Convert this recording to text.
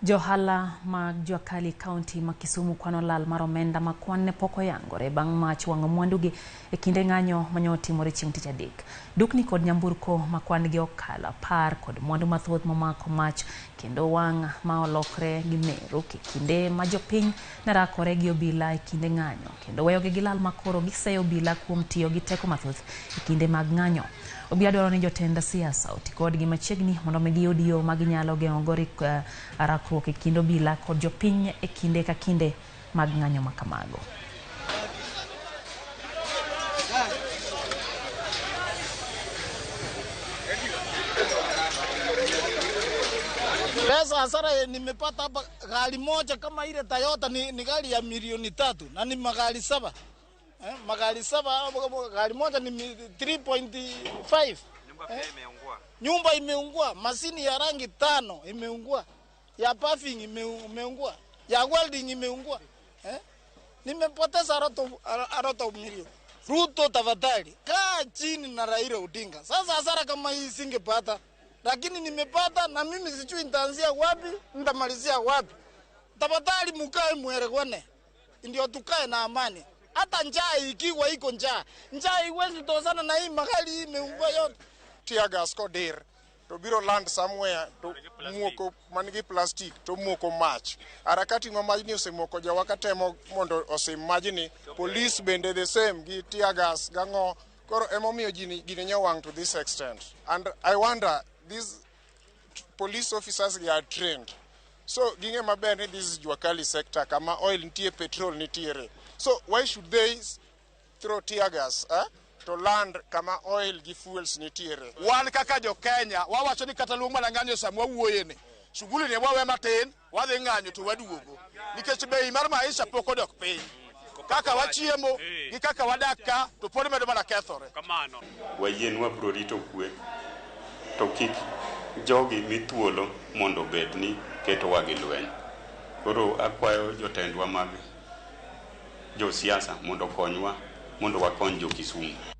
Johala mag Jua Kali kaunti ma Kisumu kwano lal mar omenda ma kwan ne pok oyangore bang' mach wang'o mwandugi e kinde ng'anyo mane otimore chieng' tich adek. Dukni kod nyamburko ma kwan gi okalo 10 kod mwandu mathoth momako mach kendo wang' ma olokre gi meru e kinde ma jopiny ne rakore gi obila e kinde ng'anyo kendo weyogi gi lal makoro giseyo obila kuom tiyo gi teko mathoth e kinde mag ng'anyo. Obila dwaro ni jotend siasa oti kodgi machiegni mondo mi giyud yo ma ginyalo geng'o go rakruok e kind obila kod jopiny e kinde ka kinde mag ng'anyo ma kamago. Pesa hasara nimepata hapa, gari moja kama ile Toyota ni gari ya milioni 3 na ni magari 7. Magari 7, gari moja ni 3.5. Nyumba pia imeungua. Nyumba imeungua, mashini ya rangi 5 imeungua, ya paving imeungua, ya welding imeungua. Nimepoteza a lot of million. Ruto, tafadhali kaa chini na Raila Odinga. Sasa hasara kama hii singepata, lakini nimepata na mimi sijui nitaanzia wapi, nitamalizia wapi. Tafadhali mukae muelewane, ndio tukae na amani. Hata njaa ikiwa iko njaa, njaa iwezi tozana na hii magari hii imeungua yote. Tear gas kodir to biro land somewhere to muoko man gi plastic to muoko mach. Harakati ma majni osemoko, jowa katemo mondo osim majni, police bende the same gi tear gas gang'o. Koro emomiyo gini nyowang' to this extent. And I wonder, these police officers, they are trained, so ging'e maber ni this is Jua Kali sector kama oil nitie, petrol nitiere, so why should they throw tear gas to land kama oil gi fuels nitiere? Wan kaka jo Kenya wawacho ni kata luong mana ng'anyo sama wawuoye ni shughuli ni wawe matin, wadhi ng'anyo to waduogo nikech bei mar maisha pok odok piny, kaka wachiemo gi kaka wadak ka to pod medo mana kethore. Kamano. Wayien wabiro rito kwe to kik jogi mi thuolo mondo obed ni ketowa gi lweny. Koro akwayo jotendwa mag josiasa mondo okonywa mondo wakony jo Kisumu.